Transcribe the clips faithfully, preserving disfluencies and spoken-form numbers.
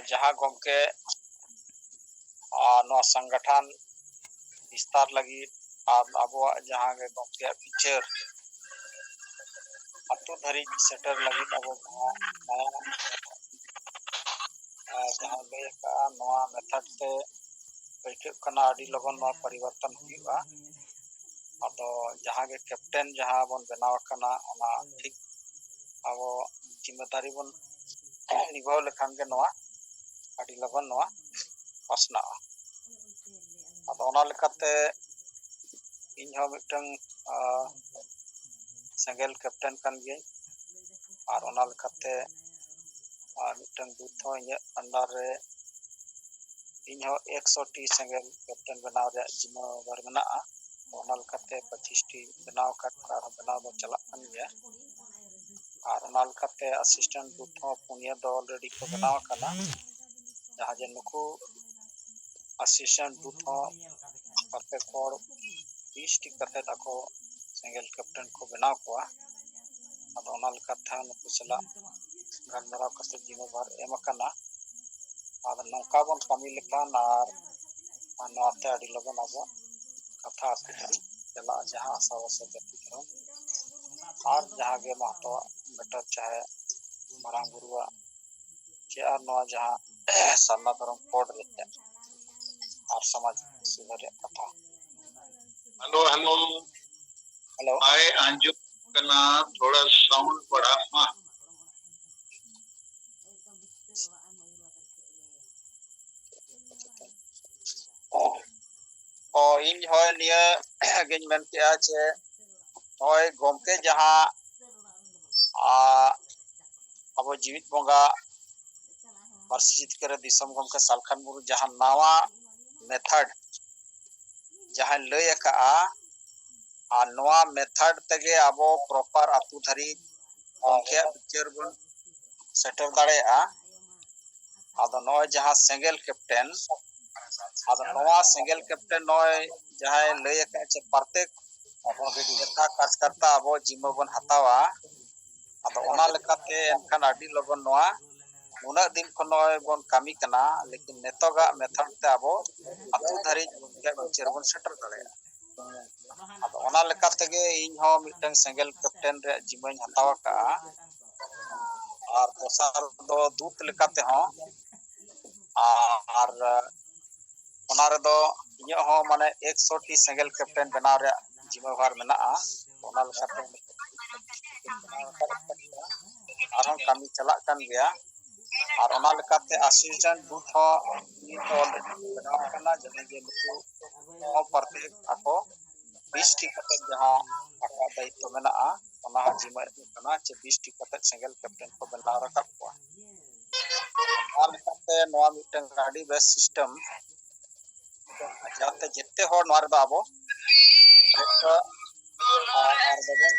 ᱡᱟᱦᱟᱸ ᱜᱚᱢᱠᱮ ᱟᱨ ᱱᱚᱣᱟ ᱥᱚᱝᱜᱚᱴᱷᱚᱱ ᱵᱤᱥᱛᱟᱨ ᱞᱟᱹᱜᱤᱫ ᱟᱨ ᱟᱵᱚᱣᱟᱜ ᱡᱟᱦᱟᱸ ᱜᱮ ᱜᱚᱢᱠᱮᱭᱟᱜ ᱵᱤᱪᱟᱹᱨ ᱟᱹᱛᱩ ᱫᱷᱟᱹᱨᱤᱡ ᱥᱮᱴᱮᱨ ᱞᱟᱹᱜᱤᱫ ᱟᱵᱚ ᱡᱟᱦᱟᱸ ᱱᱟᱣᱟ, ᱟᱨ ᱡᱟᱦᱟᱸ ᱞᱟᱹᱭ ᱟᱠᱟᱫᱼᱟ, ᱱᱚᱣᱟ ᱢᱮᱛᱷᱚᱰ ᱛᱮ ᱟᱹᱭᱠᱟᱹᱜ ᱠᱟᱱᱟ ᱟᱹᱰᱤ ᱞᱚᱜᱚᱱ ᱱᱚᱣᱟ ᱯᱚᱨᱤᱵᱚᱨᱛᱚᱱ ᱦᱩᱭᱩᱜᱼᱟ᱾ ᱟᱫᱚ ᱡᱟᱦᱟᱸ ᱜᱮ ᱠᱮᱯᱴᱮᱱ ᱡᱟᱦᱟᱸ ᱵᱚᱱ ᱵᱮᱱᱟᱣ ᱟᱠᱟᱱᱟ, ᱚᱱᱟ ᱴᱷᱤᱠ ᱟᱵᱚ ᱡᱤᱢᱢᱮᱫᱟᱨᱤ ᱵᱚᱱ ᱱᱤᱵᱷᱟᱹᱣ ᱞᱮᱠᱷᱟᱱ ᱜᱮ ᱱᱚᱣᱟ ᱟᱹᱰᱤ ᱞᱚᱜᱚᱱ ᱱᱚᱣᱟ ᱯᱟᱥᱱᱟᱜᱼᱟ᱾ ᱟᱫᱚ ᱚᱱᱟ ᱞᱮᱠᱟᱛᱮ ᱤᱧ ᱦᱚᱸ ᱢᱤᱫᱴᱟᱝ, ᱟᱸ, ᱥᱮᱸᱜᱮᱞ ᱠᱮᱯᱴᱮᱱ ᱠᱟᱱ ᱜᱤᱭᱟᱹᱧ, ᱟᱨ ᱚᱱᱟ ᱞᱮᱠᱟᱛᱮ ᱟᱨ ᱢᱤᱫᱴᱟᱝ ᱵᱩᱛᱷ ᱦᱚᱸ ᱤᱧᱟᱹᱜ under ᱨᱮ ᱤᱧ ᱦᱚᱸ ᱮᱠᱥᱚ ᱴᱤ ᱥᱮᱸᱜᱮᱞ ᱠᱮᱯᱴᱮᱱ ᱵᱮᱱᱟᱣ ᱨᱮᱭᱟᱜ ᱡᱤᱢᱢᱟᱹ ᱵᱟᱨ ᱢᱮᱱᱟᱜᱼᱟ᱾ ᱚᱱᱟ ᱞᱮᱠᱟᱛᱮ ᱯᱚᱸᱪᱤᱥ ᱴᱤ ᱵᱮᱱᱟᱣ ᱟᱠᱟᱫ ᱠᱚᱣᱟ, ᱟᱨᱦᱚᱸ ᱵᱮᱱᱟᱣ ᱫᱚ ᱪᱟᱞᱟᱜ ᱠᱟᱱ ᱜᱮᱭᱟ᱾ ᱟᱨ ᱚᱱᱟ ᱞᱮᱠᱟᱛᱮ assistant booth ᱦᱚᱸ ᱯᱩᱱᱭᱟᱹ ᱫᱚ already ᱠᱚ ᱵᱮᱱᱟᱣ ᱟᱠᱟᱱᱟ, ᱡᱟᱦᱟᱸ ᱡᱮ ᱱᱩᱠᱩ assistant booth ᱦᱚᱸ ᱯᱨᱚᱛᱮᱠ ᱦᱚᱲ ᱵᱤᱥ ᱴᱤ ᱠᱟᱛᱮᱫ ᱟᱠᱚ ᱥᱮᱸᱜᱮᱞ ᱠᱮᱯᱴᱮᱱ ᱠᱚ ᱵᱮᱱᱟᱣ ᱠᱚᱣᱟ᱾ ᱟᱫᱚ ᱚᱱᱟ ᱞᱮᱠᱟᱛᱮ ᱱᱩᱠᱩ ᱥᱟᱞᱟᱜ ᱜᱟᱞᱢᱟᱨᱟᱣ ᱠᱟᱛᱮ ᱡᱤᱢᱢᱟᱹ ᱵᱷᱟᱨ ᱮᱢ ᱟᱠᱟᱱᱟ᱾ ᱟᱫᱚ ᱱᱚᱝᱠᱟ ᱵᱚᱱ ᱠᱟᱹᱢᱤ ᱞᱮᱠᱷᱟᱱ ᱟᱨ, ᱟᱨ ᱱᱚᱣᱟᱛᱮ ᱟᱹᱰᱤ ᱞᱚᱜᱚᱱ ᱟᱵᱚ ᱠᱟᱛᱷᱟ ᱟᱹᱛᱩ ᱫᱷᱟᱹᱨᱤᱡ ᱪᱟᱞᱟᱜᱼᱟ, ᱡᱟᱦᱟᱸ ᱟᱥᱟ ᱵᱷᱚᱨᱥᱟ ᱡᱟᱹᱛᱤ ᱫᱷᱚᱨᱚᱢ ᱟᱨ ᱡᱟᱦᱟᱸ ᱜᱮ ᱢᱟᱦᱛᱚᱣᱟᱜ ᱵᱮᱴᱟᱨ ᱪᱟᱦᱮ ᱢᱟᱨᱟᱝ ᱵᱩᱨᱩᱣᱟᱜ ᱪᱮ ᱟᱨ ᱱᱚᱣᱟ ᱡᱟᱦᱟᱸ ᱥᱟᱨᱱᱟ ᱫᱷᱚᱨᱚᱢ ᱠᱳᱰ ᱨᱮᱭᱟᱜ ᱟᱨ ᱥᱚᱢᱟᱡᱽ ᱥᱩᱫᱷᱟᱹᱨ ᱨᱮᱭᱟᱜ ᱠᱟᱛᱷᱟ᱾ Hello, hello. ᱦᱮᱞᱳ᱾ ᱵᱟᱭ ᱟᱸᱡᱚᱢ ᱠᱟᱱᱟ, ᱛᱷᱚᱲᱟ ᱥᱟᱣᱩᱱᱰ ᱵᱟᱲᱦᱟᱜ ᱢᱟ᱾ ᱚ, ᱤᱧ ᱦᱳᱭ ᱱᱤᱭᱟᱹ ᱜᱤᱧ ᱢᱮᱱ ᱠᱮᱜᱼᱟ ᱡᱮ ᱱᱚᱜᱼᱚᱭ ᱜᱚᱢᱠᱮ ᱡᱟᱦᱟᱸ, ᱟ, ᱟᱵᱚ ᱡᱤᱣᱤᱫ ᱵᱚᱸᱜᱟ ᱯᱟᱹᱨᱥᱤ ᱡᱤᱛᱠᱟᱹᱨ ᱫᱤᱥᱚᱢ ᱜᱚᱢᱠᱮ ᱥᱟᱞᱠᱷᱟᱱ ᱢᱩᱨᱢᱩ ᱡᱟᱦᱟᱸ ᱱᱟᱣᱟ ᱢᱮᱛᱷᱚᱰ ᱡᱟᱦᱟᱸᱭ ᱞᱟᱹᱭ ᱟᱠᱟᱜᱼᱟ, ᱟᱨ ᱱᱚᱣᱟ ᱢᱮᱛᱷᱚᱰ ᱛᱮᱜᱮ ᱟᱵᱚ ᱯᱨᱚᱯᱟᱨ ᱟᱹᱛᱩ ᱫᱷᱟᱹᱨᱤᱡ ᱜᱚᱢᱠᱮᱭᱟᱜ ᱵᱤᱪᱟᱹᱨ ᱵᱚᱱ ᱥᱮᱴᱮᱨ ᱫᱟᱲᱮᱭᱟᱜᱼᱟ᱾ ᱟᱫᱚ ᱱᱚᱜᱼᱚᱭ ᱡᱟᱦᱟᱸ ᱥᱮᱸᱜᱮᱞ ᱠᱮᱯᱴᱮᱱ, ᱟᱫᱚ ᱱᱚᱣᱟ ᱥᱮᱸᱜᱮᱞ ᱠᱮᱯᱴᱮᱱ ᱱᱚᱜᱼᱚᱭ ᱡᱟᱦᱟᱸᱭ ᱞᱟᱹᱭ ᱟᱠᱟᱫ ᱡᱮ ᱯᱨᱚᱛᱮᱠ ᱡᱮᱛᱷᱟ ᱠᱟᱨᱡᱽᱠᱟᱨᱛᱟ ᱟᱵᱚ ᱡᱤᱢᱢᱟᱹ ᱵᱚᱱ ᱦᱟᱛᱟᱣᱟ᱾ ᱟᱫᱚ ᱚᱱᱟ ᱞᱮᱠᱟᱛᱮ ᱮᱱᱠᱷᱟᱱ ᱟᱹᱰᱤ ᱞᱚᱜᱚᱱ ᱱᱚᱣᱟ ᱱᱩᱱᱟᱹᱜ ᱫᱤᱱ ᱠᱷᱚᱱ ᱱᱚᱜᱼᱚᱭ ᱵᱚᱱ ᱠᱟᱹᱢᱤ ᱠᱟᱱᱟ, ᱞᱮᱠᱤᱱ ᱱᱤᱛᱚᱜᱟᱜ method ᱛᱮ ᱟᱵᱚ ᱟᱹᱛᱩ ᱫᱷᱟᱹᱨᱤᱡ ᱵᱤᱪᱟᱹᱨ ᱵᱚᱱ ᱥᱮᱴᱮᱨ ᱫᱟᱲᱮᱭᱟᱜᱼᱟ᱾ ᱟᱫᱚ ᱚᱱᱟ ᱞᱮᱠᱟ ᱛᱮᱜᱮ ᱤᱧ ᱦᱚᱸ ᱢᱤᱫᱴᱟᱝ ᱥᱮᱸᱜᱮᱞ captain ᱨᱮᱭᱟᱜ ᱡᱤᱢᱟᱹᱧ ᱦᱟᱛᱟᱣ ᱟᱠᱟᱫᱼᱟ᱾ ᱟᱨ ᱫᱚᱥᱟᱨ ᱫᱚ ᱫᱩᱛ ᱞᱮᱠᱟ ᱛᱮᱦᱚᱸ, ᱟᱨ ᱚᱱᱟ ᱨᱮᱫᱚ ᱤᱧᱟᱹᱜ ᱦᱚᱸ ᱢᱟᱱᱮ ᱮᱠᱥᱚ ᱴᱤ ᱥᱮᱸᱜᱮᱞ captain ᱵᱮᱱᱟᱣ ᱨᱮᱭᱟᱜ ᱡᱤᱢᱟᱹᱵᱷᱟᱨ ᱢᱮᱱᱟᱜᱼᱟ᱾ ᱚᱱᱟ ᱞᱮᱠᱟᱛᱮ ᱟᱨᱦᱚᱸ ᱠᱟᱹᱢᱤ ᱪᱟᱞᱟᱜ ᱠᱟᱱ ᱜᱮᱭᱟ᱾ ᱟᱨ ᱚᱱᱟ ᱞᱮᱠᱟᱛᱮ assistant ᱫᱩᱛ ᱦᱚᱸ ᱱᱤᱛ ᱫᱚ ᱵᱮᱱᱟᱣ ᱟᱠᱟᱱᱟ, ᱡᱟᱦᱟᱸᱭ ᱡᱮ ᱱᱩᱠᱩ ᱦᱚᱸ ᱯᱨᱚᱛᱮᱠ ᱟᱠᱚ ᱵᱤᱥ ᱴᱤ ᱠᱟᱛᱮ ᱡᱟᱦᱟᱸ ᱟᱠᱚᱣᱟᱜ ᱫᱟᱭᱤᱛᱛᱚ ᱢᱮᱱᱟᱜᱼᱟ, ᱚᱱᱟ ᱦᱚᱸ ᱡᱤᱢᱟᱹ ᱮᱢᱚᱜ ᱠᱟᱱᱟ ᱡᱮ ᱵᱤᱥ ᱴᱤ ᱠᱟᱛᱮ ᱥᱮᱸᱜᱮᱞ captain ᱠᱚ ᱵᱮᱱᱟᱣ ᱨᱟᱠᱟᱵ ᱠᱚᱣᱟ᱾ ᱚᱱᱟ ᱞᱮᱠᱟᱛᱮ ᱱᱚᱣᱟ ᱢᱤᱫᱴᱟᱝ ᱟᱹᱰᱤ ᱵᱮᱥ system, ᱡᱟᱛᱮ ᱡᱮᱛᱮ ᱦᱚᱲ ᱱᱚᱣᱟ ᱨᱮᱫᱚ ᱟᱵᱚ ᱫᱟᱭᱤᱛᱛᱚ ᱟᱨ ᱵᱟᱵᱚᱱ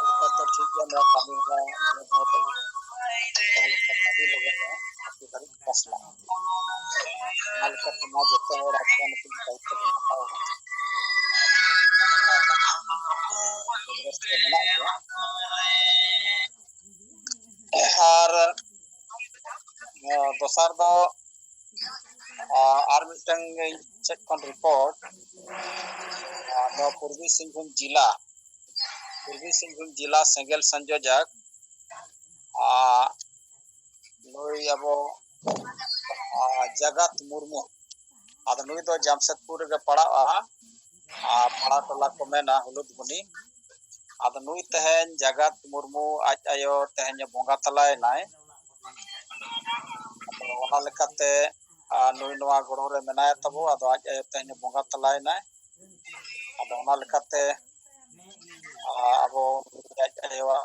ᱞᱮᱠᱟᱛᱮ ᱴᱷᱤᱠ ᱜᱮᱭᱟ᱾ ᱱᱚᱣᱟ ᱠᱟᱹᱢᱤ ᱦᱚᱨᱟ ᱟᱹᱰᱤ ᱞᱚᱜᱚᱱ ᱟᱹᱛᱩ ᱫᱷᱟᱹᱨᱤᱡ ᱯᱟᱥᱱᱟᱜᱼᱟ᱾ ᱚᱱᱟ ᱞᱮᱠᱟᱛᱮ ᱱᱚᱣᱟ ᱡᱚᱛᱚ ᱦᱚᱲ ᱟᱯᱱᱟᱨ ᱟᱯᱱᱟᱨ ᱫᱟᱭᱤᱛᱛᱚ ᱵᱚᱱ ᱦᱟᱛᱟᱣᱟ᱾ ᱢᱮᱱᱟᱜ ᱜᱮᱭᱟ᱾ ᱟᱨ ᱫᱚᱥᱟᱨ ᱫᱚ ᱟᱨ ᱢᱤᱫᱴᱟᱝ ᱤᱧ ᱥᱮᱫ ᱠᱷᱚᱱ report, ᱱᱚᱣᱟ ᱯᱩᱨᱵᱤ ᱥᱤᱝᱵᱷᱩᱢ ᱡᱮᱞᱟ, ᱯᱩᱨᱵᱤ ᱥᱤᱝᱵᱷᱩᱢ ᱡᱮᱞᱟ ᱥᱮᱸᱜᱮᱞ ᱥᱚᱝᱡᱳᱡᱚᱠ ᱱᱩᱭ ᱟᱵᱚ ᱡᱟᱜᱟᱛ ᱢᱩᱨᱢᱩ, ᱟᱫᱚ ᱱᱩᱭ ᱫᱚ ᱡᱟᱢᱥᱮᱫᱽᱯᱩᱨ ᱨᱮᱜᱮ ᱯᱟᱲᱟᱜᱼᱟ᱾ ᱟᱨ ᱯᱟᱲᱟ ᱴᱚᱞᱟ ᱠᱚ ᱢᱮᱱᱟ ᱦᱩᱞᱩᱫᱵᱩᱱᱤ᱾ ᱟᱫᱚ ᱱᱩᱭ ᱛᱮᱦᱮᱧ ᱡᱟᱜᱟᱛ ᱢᱩᱨᱢᱩ ᱟᱡ ᱟᱭᱳ ᱛᱮᱦᱮᱧ ᱮ ᱵᱚᱸᱜᱟ ᱛᱟᱞᱟᱭᱮᱱᱟᱭ᱾ ᱟᱫᱚ ᱚᱱᱟ ᱞᱮᱠᱟᱛᱮ ᱟᱨ ᱱᱩᱭ ᱱᱚᱣᱟ ᱜᱚᱲᱚ ᱨᱮ ᱢᱮᱱᱟᱭ ᱛᱟᱵᱚ᱾ ᱟᱫᱚ ᱟᱡ ᱟᱭᱳ ᱛᱮᱦᱮᱧ ᱮ ᱵᱚᱸᱜᱟ ᱛᱟᱞᱟᱭᱮᱱᱟᱭ᱾ ᱟᱫᱚ ᱚᱱᱟ ᱞᱮᱠᱟᱛᱮ ᱟᱵᱚ ᱟᱡ ᱟᱭᱳᱣᱟᱜ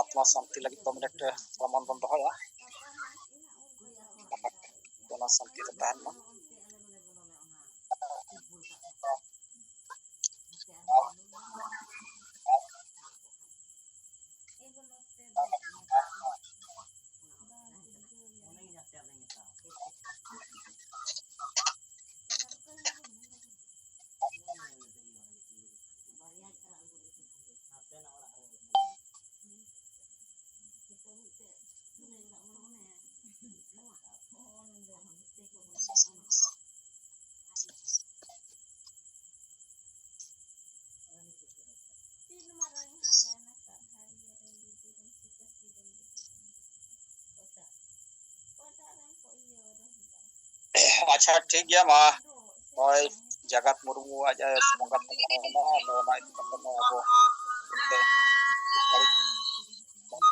ᱟᱛᱢᱟ ᱥᱟᱱᱛᱤ ᱞᱟᱹᱜᱤᱫ ᱫᱚ ᱢᱤᱫ ᱮᱠᱴᱟ ᱥᱚᱢᱟᱱ ᱵᱚᱱ ᱫᱚᱦᱚᱭᱟ᱾ ᱚᱱᱟ ᱥᱟᱱᱛᱤ ᱨᱮ ᱛᱟᱦᱮᱱ ᱢᱟ᱾ ᱟᱪᱪᱷᱟ, ᱴᱷᱤᱠ ᱜᱮᱭᱟ, ᱢᱟ ᱱᱚᱜᱼᱚᱭ ᱡᱟᱜᱟᱛ ᱢᱩᱨᱢᱩ ᱟᱡ ᱮ ᱵᱚᱸᱜᱟ ᱛᱟᱞᱟ ᱟᱠᱟᱱᱟ, ᱟᱫᱚ ᱚᱱᱟ ᱤᱫᱤ ᱠᱟᱛᱮ ᱢᱟ ᱟᱵᱚ ᱢᱤᱫᱴᱮᱱ ᱜᱷᱟᱹᱲᱤᱡ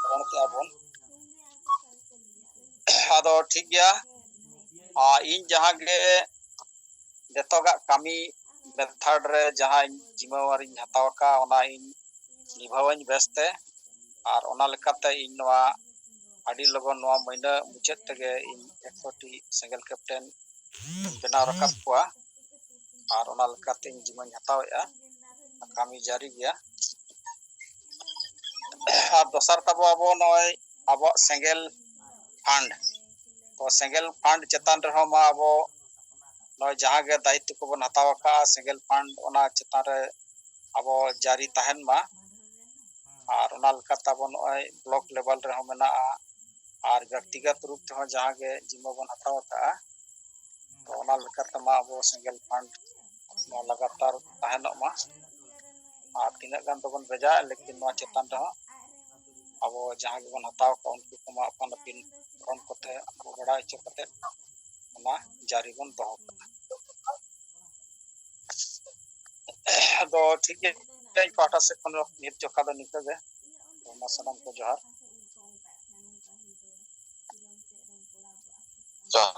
ᱨᱚᱲ ᱠᱮᱜᱼᱟ ᱵᱚᱱ᱾ ᱟᱫᱚ ᱴᱷᱤᱠ ᱜᱮᱭᱟ, ᱟᱨ ᱤᱧ ᱡᱟᱦᱟᱸ ᱜᱮ ᱱᱤᱛᱚᱜᱟᱜ ᱠᱟᱹᱢᱤ method ᱨᱮ ᱡᱟᱦᱟᱸ ᱡᱤᱢᱟᱹᱣᱟᱨᱤᱧ ᱦᱟᱛᱟᱣ ᱟᱠᱟᱫ, ᱚᱱᱟ ᱤᱧ ᱱᱤᱵᱷᱟᱹᱣᱟᱹᱧ ᱵᱮᱥᱛᱮ᱾ ᱟᱨ ᱚᱱᱟ ᱞᱮᱠᱟᱛᱮ ᱤᱧ ᱱᱚᱣᱟ ᱟᱹᱰᱤ ᱞᱚᱜᱚᱱ ᱱᱚᱣᱟ ᱢᱟᱹᱦᱱᱟᱹ ᱢᱩᱪᱟᱹᱫ ᱛᱮᱜᱮ ᱤᱧ ᱮᱠᱥᱚ ᱴᱤ ᱥᱮᱸᱜᱮᱞ captain ᱤᱧ ᱵᱮᱱᱟᱣ ᱨᱟᱠᱟᱵ ᱠᱚᱣᱟ᱾ ᱟᱨ ᱚᱱᱟ ᱞᱮᱠᱟᱛᱮ ᱤᱧ ᱡᱤᱢᱟᱹᱧ ᱦᱟᱛᱟᱣᱮᱫᱼᱟ, ᱠᱟᱹᱢᱤ ᱡᱟᱹᱨᱤ ᱜᱮᱭᱟ᱾ ᱟᱨ ᱫᱚᱥᱟᱨ ᱛᱟᱵᱚ ᱟᱵᱚ ᱱᱚᱜᱼᱚᱭ ᱟᱵᱚᱣᱟᱜ ᱥᱮᱸᱜᱮᱞ fund, ᱛᱚ ᱥᱮᱸᱜᱮᱞ fund ᱪᱮᱛᱟᱱ ᱨᱮᱦᱚᱸ ᱢᱟ ᱟᱵᱚ ᱱᱚᱜᱼᱚᱭ ᱡᱟᱦᱟᱸ ᱜᱮ ᱫᱟᱭᱤᱛᱛᱚ ᱠᱚᱵᱚᱱ ᱦᱟᱛᱟᱣ ᱟᱠᱟᱫᱼᱟ ᱥᱮᱸᱜᱮᱞ fund, ᱚᱱᱟ ᱪᱮᱛᱟᱱ ᱨᱮ ᱟᱵᱚ ᱡᱟᱹᱨᱤ ᱛᱟᱦᱮᱱ ᱢᱟ᱾ ᱟᱨ ᱚᱱᱟ ᱞᱮᱠᱟᱛᱮ ᱟᱵᱚ ᱱᱚᱜᱼᱚᱭ block level ᱨᱮᱦᱚᱸ ᱢᱮᱱᱟᱜᱼᱟ, ᱟᱨ ᱵᱮᱠᱛᱤᱜᱚᱛ ᱨᱩᱯ ᱛᱮᱦᱚᱸ ᱡᱟᱦᱟᱸ ᱜᱮ ᱡᱤᱢᱟᱹ ᱵᱚᱱ ᱦᱟᱛᱟᱣ ᱟᱠᱟᱫᱼᱟ, ᱛᱚ ᱚᱱᱟ ᱞᱮᱠᱟᱛᱮ ᱢᱟ ᱟᱵᱚ ᱥᱮᱸᱜᱮᱞ fund ᱱᱚᱣᱟ ᱞᱟᱜᱟᱛᱟᱨ ᱛᱟᱦᱮᱱᱚᱜ ᱢᱟ᱾ ᱟᱨ ᱛᱤᱱᱟᱹᱜ ᱜᱟᱱ ᱫᱚᱵᱚᱱ ᱵᱷᱮᱡᱟᱭᱟ, ᱞᱮᱠᱤᱱ ᱱᱚᱣᱟ ᱪᱮᱛᱟᱱ ᱨᱮᱦᱚᱸ ᱟᱵᱚ ᱡᱟᱦᱟᱸ ᱜᱮᱵᱚᱱ ᱦᱟᱛᱟᱣ ᱠᱟᱜ, ᱩᱱᱠᱩ ᱠᱚᱢᱟ ᱟᱯᱟᱱ ᱟᱹᱯᱤᱱ ᱯᱷᱚᱨᱢ ᱠᱚᱛᱮ ᱟᱵᱚ ᱵᱟᱲᱟᱭ ᱦᱚᱪᱚ ᱠᱟᱛᱮ ᱚᱱᱟ ᱡᱟᱹᱨᱤ ᱵᱚᱱ ᱫᱚᱦᱚ ᱠᱟᱜᱼᱟ᱾ ᱟᱫᱚ ᱴᱷᱤᱠ ᱜᱮᱭᱟ, ᱤᱧ ᱯᱟᱦᱴᱟ ᱥᱮᱫ ᱠᱷᱚᱱ ᱱᱤᱛ ᱡᱚᱠᱷᱟ ᱫᱚ ᱱᱤᱝᱠᱟᱹ ᱜᱮ᱾ ᱢᱟ ᱥᱟᱱᱟᱢ ᱠᱚ ᱡᱚᱦᱟᱨ᱾ ᱡᱚᱦᱟᱨ᱾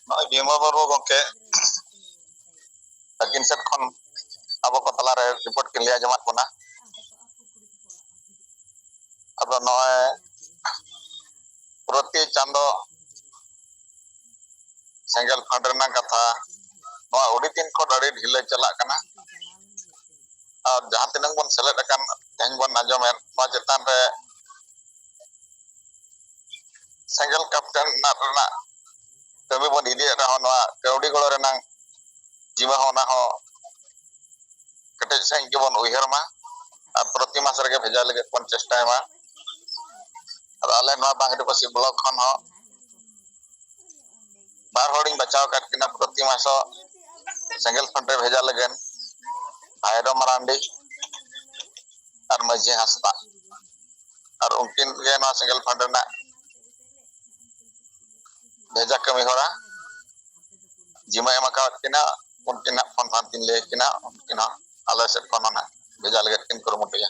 ᱱᱚᱜᱼᱚᱭ ᱵᱤᱢᱚᱞ ᱢᱩᱨᱢᱩ ᱜᱚᱢᱠᱮ ᱛᱟᱹᱠᱤᱱ ᱥᱮᱫ ᱠᱷᱚᱱ ᱟᱵᱚ ᱠᱚ ᱛᱟᱞᱟᱨᱮ ᱨᱤᱯᱳᱨᱴ ᱠᱤᱱ ᱞᱟᱹᱭ ᱟᱸᱡᱚᱢᱟᱫ ᱵᱚᱱᱟ᱾ ᱟᱫᱚ ᱱᱚᱜᱼᱚᱭ ᱯᱨᱚᱛᱤ ᱪᱟᱸᱫᱚ ᱥᱮᱸᱜᱮᱞ fund ᱨᱮᱱᱟᱜ ᱠᱟᱛᱷᱟ, ᱱᱚᱣᱟ ᱟᱹᱰᱤ ᱫᱤᱱ ᱠᱷᱚᱱ ᱟᱹᱰᱤ ᱰᱷᱤᱞᱟᱹ ᱪᱟᱞᱟᱜ ᱠᱟᱱᱟ᱾ ᱟᱨ ᱡᱟᱦᱟᱸ ᱛᱤᱱᱟᱹᱜ ᱵᱚᱱ ᱥᱮᱞᱮᱫ ᱟᱠᱟᱱ, ᱛᱮᱦᱮᱧ ᱵᱚᱱ ᱟᱸᱡᱚᱢᱮᱫ, ᱱᱚᱣᱟ ᱪᱮᱛᱟᱱ ᱨᱮ ᱥᱮᱸᱜᱮᱞ captain ᱨᱮᱱᱟᱜ ᱨᱮᱱᱟᱜ ᱠᱟᱹᱢᱤ ᱵᱚᱱ ᱤᱫᱤᱭᱮᱫ ᱨᱮᱦᱚᱸ, ᱱᱚᱣᱟ ᱠᱟᱹᱣᱰᱤ ᱜᱚᱲᱚ ᱨᱮᱱᱟᱜ ᱡᱤᱢᱟᱹ ᱦᱚᱸ, ᱚᱱᱟ ᱦᱚᱸ ᱠᱮᱴᱮᱡ ᱥᱟᱺᱦᱤᱡ ᱜᱮᱵᱚᱱ ᱩᱭᱦᱟᱹᱨ ᱢᱟ ᱟᱨ ᱯᱨᱚᱛᱤ ᱢᱟᱥ ᱨᱮᱜᱮ ᱵᱷᱮᱡᱟ ᱞᱟᱹᱜᱤᱫ ᱵᱚᱱ ᱪᱮᱥᱴᱟᱭ ᱢᱟ᱾ ᱟᱫᱚ ᱟᱞᱮ ᱱᱚᱣᱟ ᱵᱟᱝᱨᱤᱯᱟᱹᱥᱤ block ᱠᱷᱚᱱ ᱦᱚᱸ ᱵᱟᱨ ᱦᱚᱲᱤᱧ ᱵᱟᱪᱷᱟᱣ ᱟᱠᱟᱫ ᱠᱤᱱᱟ ᱯᱨᱚᱛᱤ ᱢᱟᱥᱚᱜ ᱥᱮᱸᱜᱮᱞ fund ᱨᱮ ᱵᱷᱮᱡᱟ ᱞᱟᱹᱜᱤᱫ, ᱵᱷᱟᱭᱨᱚ ᱢᱟᱨᱟᱱᱰᱤ ᱟᱨ ᱢᱟᱹᱡᱷᱤ ᱦᱟᱸᱥᱫᱟ᱾ ᱟᱨ ᱩᱱᱠᱤᱱ ᱜᱮ ᱱᱚᱣᱟ ᱥᱮᱸᱜᱮᱞ fund ᱨᱮᱱᱟᱜ ᱵᱷᱮᱡᱟ ᱠᱟᱹᱢᱤ ᱦᱚᱨᱟ ᱡᱤᱢᱟᱹ ᱮᱢ ᱟᱠᱟᱫ ᱠᱤᱱᱟ, ᱩᱱᱠᱤᱱ ᱦᱟᱸᱜ ᱯᱷᱳᱱ ᱯᱷᱟᱱ ᱠᱤᱱ ᱞᱟᱹᱭ ᱠᱤᱱᱟ, ᱩᱱᱠᱤᱱ ᱦᱟᱸᱜ ᱟᱞᱮ ᱥᱮᱫ ᱠᱷᱚᱱ ᱦᱚᱸ ᱱᱟᱦᱟᱜ ᱵᱷᱮᱡᱟ ᱞᱟᱹᱜᱤᱫ ᱠᱤᱱ ᱠᱩᱨᱩᱢᱩᱴᱩᱭᱟ᱾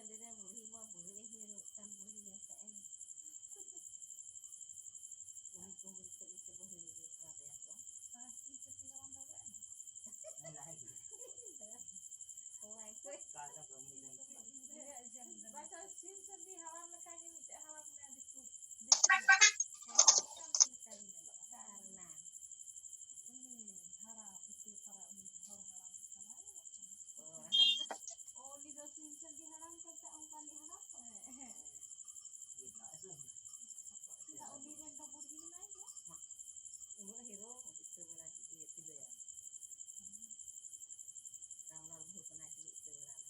ᱟᱹᱰᱤ ᱨᱮ ᱵᱩᱲᱦᱤ ᱢᱟ ᱵᱩᱲᱦᱤ ᱨᱮ ᱦᱩᱭᱩᱜ ᱠᱟᱱ ᱵᱩᱲᱦᱤ ᱧᱮᱞ ᱠᱟᱜ ᱟᱹᱧ᱾ ᱩᱱᱤ ᱠᱩᱢᱵᱽᱲᱩ ᱥᱮᱫ ᱜᱮᱥᱮ ᱵᱟᱹᱦᱩ ᱟᱹᱜᱩ ᱠᱟᱫᱮᱭᱟ ᱠᱚ᱾ ᱟᱨ ᱤᱧ ᱥᱟᱛᱮ ᱦᱚᱸ ᱵᱟᱢ ᱨᱚᱲ ᱠᱟᱱᱟ? ᱚᱱᱟ ᱜᱮ᱾ ᱚᱱᱟ ᱜᱮ᱾ ᱵᱟᱪᱚ ᱥᱤᱢ ᱥᱟᱺᱰᱤ ᱦᱟᱲᱟᱢ ᱞᱮᱠᱟ ᱜᱮ ᱢᱤᱫᱴᱮᱡ ᱦᱟᱲᱟᱢ ᱢᱮᱱᱟᱭᱟ ᱫᱤᱠᱩ᱾ ᱫᱤᱠᱩ᱾ ᱦᱮᱸ, ᱚᱱᱠᱟ ᱜᱮ ᱧᱮᱞᱚᱜᱼᱟ᱾ ᱠᱟᱨᱱᱟ᱾ ᱩᱱᱤ ᱦᱟᱲᱟᱢ, ᱩᱛᱩ ᱯᱟᱨᱟ, ᱩᱱᱤ ᱦᱚᱲ ᱦᱟᱲᱟᱢ ᱞᱮᱠᱟ ᱵᱟᱭ ᱧᱮᱞᱚᱜ ᱠᱟᱱᱟ᱾ ᱚ, ᱩᱱᱤ ᱫᱚ ᱥᱤᱢ ᱥᱟᱺᱰᱤ ᱦᱟᱲᱟᱢ ᱠᱚ ᱢᱮᱛᱟᱜᱼᱟ, ᱚᱱᱠᱟᱱᱤᱡ ᱦᱟᱲᱟᱢ ᱠᱚ᱾ ᱦᱮᱸ, ᱦᱮᱸ᱾ ᱪᱮᱫᱟᱜ ᱩᱱᱤ ᱨᱮᱱ ᱫᱚ ᱵᱩᱲᱦᱤ ᱢᱮᱱᱟᱭ ᱜᱮᱭᱟ? ᱩᱱᱟᱹᱜ ᱦᱤᱨᱳ ᱤᱛᱟᱹ ᱵᱮᱲᱟ ᱤᱭᱟᱹ ᱛᱤᱞᱟᱹᱭᱟ᱾ ᱨᱟᱢᱞᱟᱞ ᱵᱟᱹᱦᱩ ᱠᱟᱱᱟᱭ ᱪᱮᱫ ᱤᱛᱟᱹ ᱵᱮᱲᱟ ᱨᱮ᱾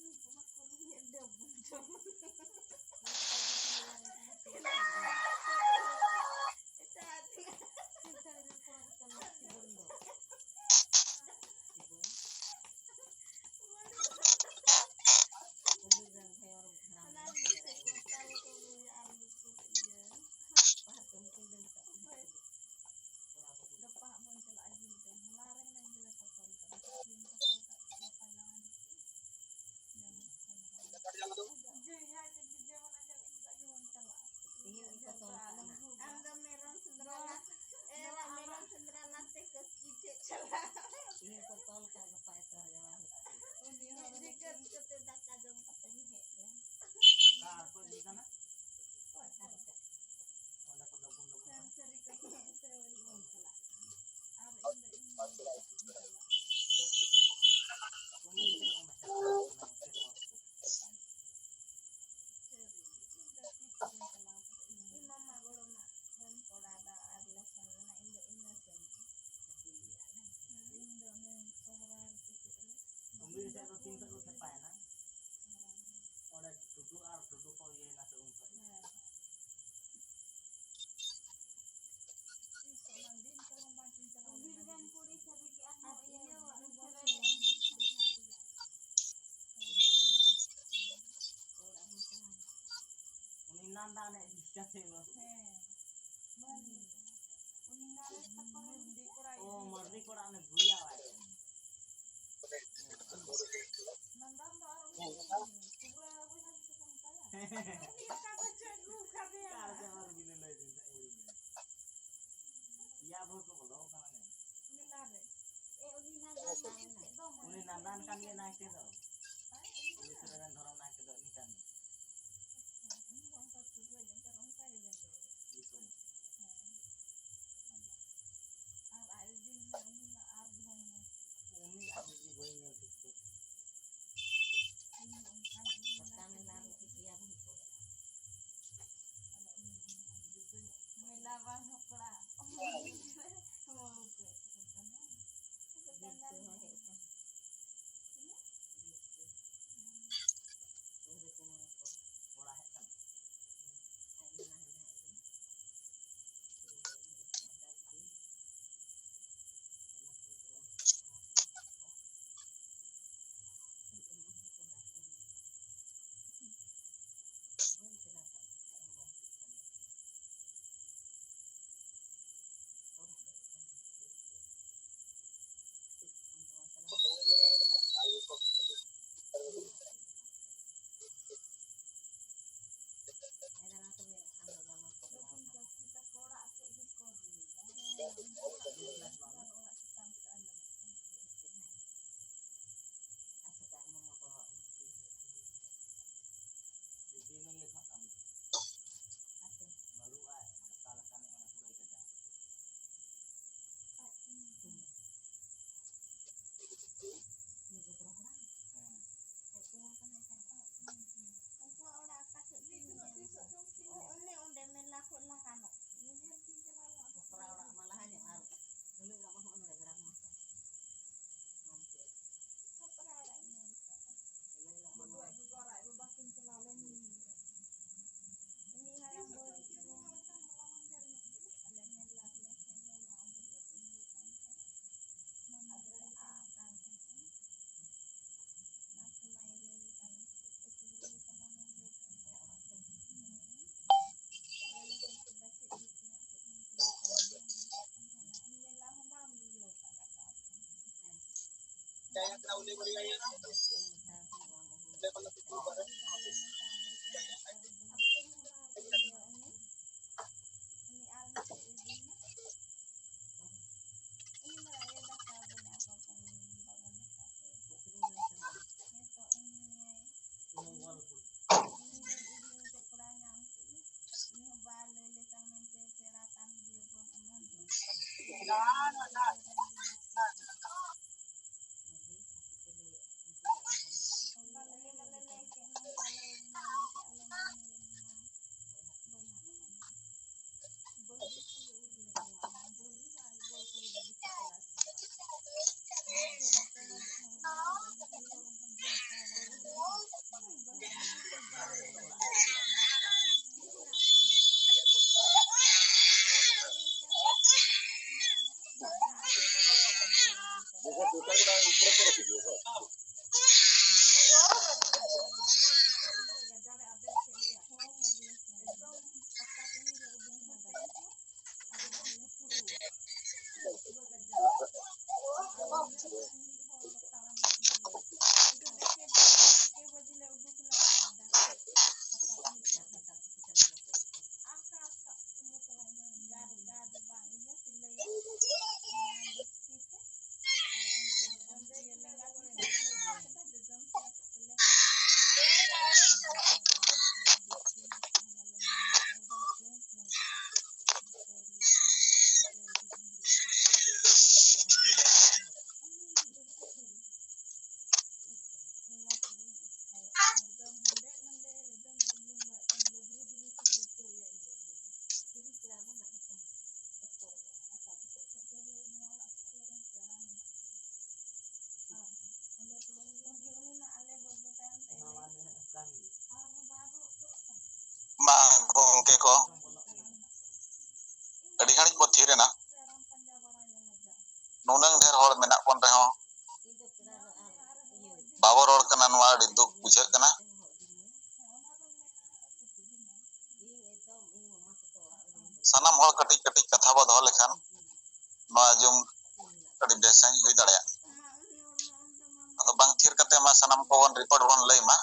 ᱩᱱᱠᱩ ᱢᱟ ᱠᱚᱞᱚᱢ ᱧᱮᱞ ᱫᱚ ᱵᱩᱡᱷᱟᱹᱣ᱾ ᱮᱴᱟᱜ ᱟᱹᱛᱩ᱾ ᱥᱤᱢ ᱥᱟᱺᱰᱤ ᱨᱮᱱ ᱠᱚᱲᱟ ᱠᱚ ᱠᱟᱱᱟ ᱥᱤᱵᱚᱱ ᱫᱚ᱾ ᱥᱤᱵᱚᱱ᱾ ᱩᱱᱤ ᱨᱮᱱ ᱵᱷᱟᱭᱚᱨ ᱦᱟᱲᱟᱢ ᱦᱟᱱᱟ ᱫᱚ ᱱᱤᱭᱟᱹ ᱥᱮ ᱠᱚᱨᱛᱟᱞ ᱠᱚ ᱨᱩᱭᱟ ᱟᱨ ᱱᱩᱠᱩ ᱤᱭᱟᱹ᱾ ᱯᱟᱦᱟᱲ ᱠᱚ ᱢᱤᱫᱴᱮᱱ ᱫᱟᱹᱲ ᱠᱟᱜ ᱠᱟᱱᱟ᱾ ᱦᱳᱭ᱾ ᱠᱚᱲᱟ ᱠᱚ᱾ ᱜᱟᱯᱟ ᱦᱟᱸᱜ ᱵᱚᱱ ᱪᱟᱞᱟᱜᱼᱟ ᱡᱤᱞ ᱡᱚᱢ᱾ ᱦᱚᱞᱟ ᱨᱮ ᱦᱮᱱᱟᱜ ᱜᱮᱞᱮ ᱠᱚᱛᱚᱞ ᱠᱟᱜᱼᱟ᱾ ᱛᱮᱦᱮᱧ ᱠᱚᱛᱚᱞ ᱠᱟᱜᱼᱟ᱾ ᱜᱟᱯᱟ ᱡᱟᱶᱟᱭ ᱫᱚᱠᱚ ᱧᱟᱢ ᱠᱚᱣᱟ᱾ ᱡᱮ ᱡᱟᱦᱟᱸ ᱪᱮᱫ ᱡᱮ ᱢᱟᱱᱮ ᱡᱚᱢ ᱤᱧ ᱞᱟᱹᱜᱤᱫ ᱵᱚᱱ ᱪᱟᱞᱟᱜᱼᱟ᱾ ᱛᱮᱦᱮᱧ ᱠᱚᱛᱚᱞ ᱠᱟᱜᱼᱟ᱾ ᱟᱢ ᱫᱚ ᱢᱮᱨᱚᱢ ᱥᱮᱸᱫᱽᱨᱟ ᱞᱟ-, ᱮ, ᱱᱚᱣᱟ ᱢᱮᱨᱚᱢ ᱥᱮᱸᱫᱽᱨᱟ ᱞᱟᱛᱮ ᱠᱚ ᱪᱮᱫ ᱪᱟᱞᱟᱜ᱾ ᱛᱮᱦᱮᱧ ᱠᱚ ᱛᱚᱞ ᱠᱟᱜ ᱜᱟᱯᱟ ᱮᱛᱚᱦᱚᱵ ᱡᱟᱶᱟᱭ ᱦᱩᱭᱩᱜ ᱛᱟᱢᱟ᱾ ᱩᱱᱤ ᱦᱚᱸ ᱢᱤᱫ ᱜᱷᱟᱹᱲᱤ ᱠᱟᱛᱮ ᱫᱟᱠᱟ ᱡᱚᱢ ᱠᱟᱛᱮᱢ ᱦᱮᱡ ᱞᱮᱱ᱾ ᱚᱠᱟ ᱨᱮᱠᱚ ᱤᱫᱤ ᱠᱟᱱᱟ? ᱚᱠᱟ ᱨᱮ? ᱚᱸᱰᱮ ᱠᱚ ᱰᱟᱵᱩᱝ ᱰᱟᱵᱩᱝ ᱠᱟᱱᱟ᱾ ᱥᱟᱹᱨᱤ ᱠᱟᱛᱷᱟ ᱥᱮ ᱵᱟᱹᱲᱤᱡ ᱵᱚᱱ ᱪᱟᱞᱟᱜ ᱠᱟᱱᱟ᱾ ᱟᱨ ᱤᱧ ᱫᱚ ᱤᱧ ᱢᱚᱱᱮ ᱠᱟᱛᱮ ᱤᱧ ᱪᱟᱞᱟᱜ ᱠᱟᱱᱟ᱾ ᱩᱱᱤ ᱫᱚ ᱚᱱᱟ ᱪᱟᱞᱟᱣ ᱠᱟᱱᱟ, ᱚᱱᱛᱮ ᱫᱚ ᱵᱟᱝ ᱠᱚ ᱪᱟᱞᱟᱜ ᱠᱟᱱᱟ᱾ ᱥᱟᱹᱨᱤ ᱜᱮ, ᱤᱧ ᱫᱚ ᱛᱤᱥ ᱦᱚᱸ ᱵᱟᱹᱧ ᱪᱟᱞᱟᱣ ᱠᱟᱱᱟ᱾ ᱤᱧ ᱢᱟᱢᱟ ᱜᱚᱲᱚᱢᱟᱜ ᱨᱮᱱ ᱠᱚᱲᱟ ᱫᱚ ᱟᱨ ᱞᱮ ᱥᱮᱱ ᱞᱮᱱᱟ, ᱤᱧ ᱫᱚ ᱤᱧ ᱢᱟ ᱥᱮᱱ ᱜᱮ᱾ ᱤᱧ ᱫᱚ ᱚᱱᱮ ᱥᱚᱦᱨᱟᱭ ᱨᱮ ᱥᱮ ᱪᱮᱫ ᱨᱮ? ᱩᱱᱤ ᱥᱮᱫ ᱫᱚ ᱛᱤᱱ ᱥᱮᱫ ᱠᱚ ᱥᱮᱯᱟᱭᱮᱱᱟ? ᱥᱚᱦᱨᱟᱭ ᱨᱮ᱾ ᱚᱸᱰᱮ ᱴᱩᱰᱩ ᱟᱨ ᱴᱩᱰᱩ ᱠᱚ ᱤᱭᱟᱹᱭᱮᱱᱟ ᱥᱮ ᱩᱱ ᱥᱮᱫ? ᱦᱮᱸ᱾ ᱛᱤᱥ ᱚᱱᱟ ᱫᱤᱱ ᱠᱚᱦᱚᱸ ᱵᱟᱝ ᱪᱤᱱᱛᱟᱹ ᱵᱷᱟᱵᱽᱱᱟ ᱵᱤᱨ ᱨᱮᱱ ᱠᱩᱲᱤ ᱥᱟᱹᱨᱤ ᱜᱮ ᱟᱨ ᱟᱨ ᱤᱭᱟᱹ ᱤᱭᱟᱹ ᱟᱨ ᱵᱚᱞᱮ ᱵᱚᱞᱮ ᱩᱱᱤ ᱱᱟᱱᱫᱟ ᱮᱱᱮᱡ ᱰᱤᱥᱴᱟᱵ ᱦᱩᱭᱩᱜᱼᱟ᱾ ᱦᱮᱸ᱾ ᱢᱟᱹᱨᱰᱤ᱾ ᱩᱱᱤ ᱱᱟᱨᱮᱥ ᱛᱟᱠᱚ ᱨᱮᱱ ᱢᱟᱹᱨᱰᱤ ᱠᱚᱲᱟ ᱚ, ᱜᱤᱫᱽᱨᱟᱹ᱾ ᱢᱟᱹᱨᱰᱤ ᱠᱚᱲᱟ ᱚᱱᱮ ᱵᱷᱩᱭᱟ ᱟᱭ᱾ ᱱᱟᱱᱫᱟ ᱫᱚ ᱟᱨ ᱩᱱᱤ ᱠᱩᱵᱨᱟᱹ ᱩᱱᱤ ᱚᱠᱟ ᱠᱷᱚᱱ ᱪᱚᱭ ᱟᱹᱜᱩ ᱠᱟᱫᱮᱭᱟ᱾ ᱚᱠᱟ ᱨᱮᱪᱚ ᱟᱨ ᱵᱤᱱ ᱞᱟᱹᱭ ᱫᱟ, ᱤᱭᱟᱹ᱾ ᱯᱮᱭᱟ ᱵᱷᱳᱨ ᱠᱚ ᱵᱚᱞᱚ ᱠᱟᱱᱟ ᱱᱮ᱾ ᱢᱮᱞᱟ ᱨᱮ᱾ ᱮ, ᱩᱱᱤ ᱱᱟᱜᱟᱢ ᱢᱟ ᱮᱱᱛᱮᱫ ᱫᱚ ᱢᱟᱱᱮ ᱩᱱᱤ ᱱᱟᱫᱟᱱ ᱠᱟᱱ ᱜᱮ ᱱᱟᱭᱠᱮ ᱫᱚ᱾ ᱦᱮᱸ, ᱩᱱᱤ ᱩᱱᱤ ᱫᱚ ᱥᱮᱨᱮᱧ ᱫᱷᱚᱨᱚᱢ ᱱᱟᱭᱠᱮ ᱫᱚ ᱩᱱᱤ ᱠᱟᱱ ᱜᱮ᱾ ᱟᱪᱪᱷᱟ, ᱩᱱᱤ ᱫᱚ ᱚᱱᱠᱟ ᱯᱩᱨᱟᱹ ᱡᱟᱭᱜᱟ ᱨᱮ ᱚᱱᱠᱟ ᱜᱮ ᱵᱮᱸᱜᱮᱫ᱾ ᱦᱮᱸ᱾ ᱟᱨ ᱟᱡ ᱫᱤᱫᱤ ᱢᱮᱱᱟᱭ, ᱩᱱᱤ ᱢᱟ ᱟᱨ ᱵᱟᱝ ᱢᱟ᱾ ᱩᱱᱤ ᱟᱡ ᱫᱤᱫᱤ ᱵᱟᱹᱧ ᱧᱮᱞ ᱴᱷᱤᱠ ᱠᱚᱣᱟ᱾ ᱩᱱᱤ ᱚᱱᱠᱟ ᱜᱮ ᱢᱮᱱᱟᱭ᱾ ᱯᱟᱛᱟ ᱢᱮᱞᱟ ᱨᱮ ᱯᱮᱭᱟ ᱵᱷᱩᱛ ᱠᱚ ᱢᱮᱱᱟᱜᱼᱟ᱾ ᱟᱫᱚ ᱩᱱᱤ ᱢᱮᱞᱟ ᱵᱟᱝ ᱦᱚᱸ ᱠᱚᱲᱟ᱾ ᱵᱷᱩᱛ ᱠᱚ ᱦᱮᱡ ᱟᱠᱟᱱᱟ᱾ ᱚᱲᱟᱜ ᱦᱮᱡ ᱠᱟᱱᱟ᱾ ᱩᱱᱠᱩᱣᱟᱜ ᱚᱲᱟᱜ ᱚᱠᱟ ᱥᱮᱫ ᱛᱤᱧ ᱧᱮᱞ ᱟᱠᱟᱫ? ᱚ, ᱚᱱᱮ ᱚᱸᱰᱮ ᱢᱮᱞᱟ ᱠᱷᱚᱱ ᱞᱟᱦᱟ ᱧᱚᱜ᱾ ᱚᱲᱟᱜ ᱢᱟ ᱞᱟᱦᱟ ᱧᱚᱜ ᱟᱨ ᱩᱱᱟᱹᱜ ᱜᱟᱱ ᱦᱚᱸ ᱱᱚᱰᱮ ᱜᱟᱲᱟ ᱢᱟ᱾ ᱦᱟᱯᱲᱟ ᱚᱲᱟᱜ ᱤᱧ ᱧᱮᱞ ᱟᱠᱟᱫ᱾ ᱵᱟᱹᱵᱩ ᱟᱡ ᱜᱚᱜᱚ ᱟᱨ ᱟᱡ ᱵᱟᱵᱟ ᱠᱤᱱ ᱪᱟᱞᱟᱣ ᱞᱮᱱ᱾ ᱩᱱᱤ ᱦᱟᱲᱟᱢ ᱵᱟᱹᱲᱤᱡ ᱜᱮ᱾ ᱟᱞᱮ ᱢᱮᱞᱟ ᱨᱮᱞᱮ ᱥᱮᱱ ᱞᱮᱱᱟ, ᱚᱸᱰᱮ ᱞᱮ ᱛᱤᱸᱜᱩ ᱠᱟᱱ ᱛᱟᱦᱮᱸᱫ᱾ ᱟᱫᱚ ᱞᱮ ᱟᱫ ᱠᱟᱱ ᱛᱟᱦᱮᱸᱫ᱾ ᱚᱱᱟ ᱥᱚᱢᱚᱭ ᱞᱮ ᱞᱟᱹᱭ ᱠᱟᱱ ᱛᱟᱦᱮᱸᱫ, ᱪᱮᱫ ᱠᱚ ᱪᱤᱞᱤ ᱞᱮ ᱪᱟᱞᱟᱣ ᱞᱮᱱ ᱞᱟᱹᱭ ᱠᱟᱱ ᱛᱟᱦᱮᱸᱫ᱾ ᱦᱮᱸ᱾ ᱟᱞᱮ ᱞᱮ ᱥᱮᱱ ᱠᱮᱫᱟ, ᱪᱮᱫ ᱧᱩᱛᱩᱢ ᱟᱜ ᱪᱮᱫ ᱧᱩᱛᱩᱢ ᱞᱮ ᱪᱟᱞᱟᱣ ᱞᱮᱱ ᱞᱟᱹᱭ ᱠᱟᱱ ᱛᱟᱦᱮᱸᱫ᱾ ᱩᱱᱤ ᱢᱮᱞᱟ ᱦᱚᱸ ᱵᱟᱢ ᱤᱭᱟᱹ ᱟᱠᱟᱫ ᱞᱟᱜᱟᱣ ᱛᱟᱦᱮᱸᱫ᱾ ᱢᱟ ᱜᱚᱢᱠᱮ ᱠᱚ, ᱟᱹᱰᱤ ᱜᱷᱟᱹᱲᱤᱡ ᱵᱚ ᱛᱷᱤᱨ ᱮᱱᱟ᱾ ᱱᱩᱱᱟᱹᱝ ᱰᱷᱮᱨ ᱦᱚᱲ ᱢᱮᱱᱟᱜ ᱵᱚᱱ ᱨᱮᱦᱚᱸ, ᱵᱟᱵᱚ ᱨᱚᱲ ᱠᱟᱱᱟ, ᱱᱚᱣᱟ ᱟᱹᱰᱤ ᱫᱩᱠ ᱵᱩᱡᱷᱟᱹᱜ ᱠᱟᱱᱟ᱾ ᱥᱟᱱᱟᱢ ᱦᱚᱲ ᱠᱟᱹᱴᱤᱡ ᱠᱟᱹᱴᱤᱡ ᱠᱟᱛᱷᱟ ᱵᱚ ᱫᱚᱦᱚ ᱞᱮᱠᱷᱟᱱ ᱱᱚᱣᱟ ᱟᱸᱡᱚᱢ ᱟᱹᱰᱤ ᱵᱮᱥ ᱥᱟᱺᱦᱤᱡ ᱦᱩᱭ ᱫᱟᱲᱮᱭᱟᱜᱼᱟ᱾ ᱟᱫᱚ ᱵᱟᱝ ᱛᱷᱤᱨ ᱠᱟᱛᱮ ᱢᱟ ᱥᱟᱱᱟᱢ ᱠᱚᱵᱚᱱ ᱨᱤᱯᱳᱨᱴ ᱵᱚᱱ ᱞᱟᱹᱭ ᱢᱟ᱾